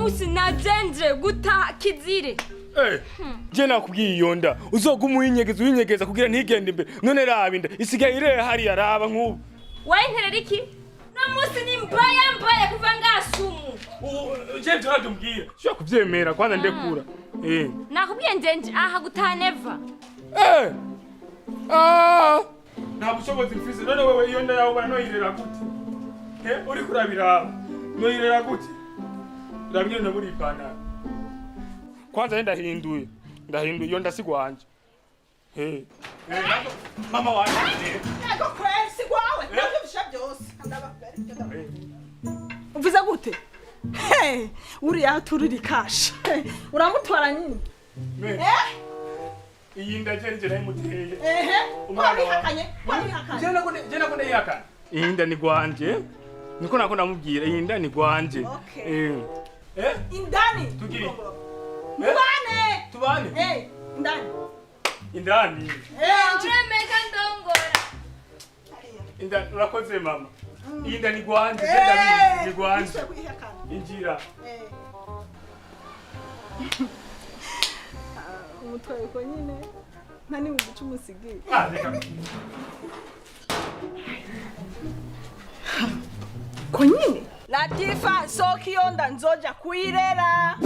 Munsi najenje guta kizire. Je nakubwiye, iyo nda uzoguma uyinyegeza, uyinyegeza kugira ntigende imbere. None raba, inda isigaye ireha hariya, raba nk'ubu. Wayinterera iki? Uno munsi ni mbaya mbaya kuva ngasumu. Je ivyo navyo umbwira ushobora kuvyemera? Kwanza ndekura. Nakubwiye njenje aha gutaha never. Ah! Nta bushobozi mfise. None wewe iyo nda yawe ubona noyirera gute? Uriko urabiraba, noyirera gute? Raba ingene nabura ipantaro. Kwanza je ndahinduye, ndahinduye, iyo nda si gwanje. Mama wanje. Yego kweli, si gwawe, ndavyumvisha byose. Uvuze gute? Hey, uriya aturira ikasha uramutwara nyine. Me, iyi nda je nije nayimuteye. Ehe. Umwana wawe. Wabihakanye, wabihakanye. Je nako ndayihakana, iyi nda ni gwanje, niko nako ndamubwira, iyi nda ni gwanje. Okay. Eh. Indani. Tugire. Mubane. Tubane. Indani. Indani. Uremeka ndongora. Indani. Urakoze mama, iyi nda ni gwanje, je ndabizi ni gwanje. Niswe kwihakana. Injira. Umutwaye uko nyine, nta n'ibihumbi 10 usigiye. Ah, reka. Ko nyine Latifa, soka iyo nda, nzoja kuyirera.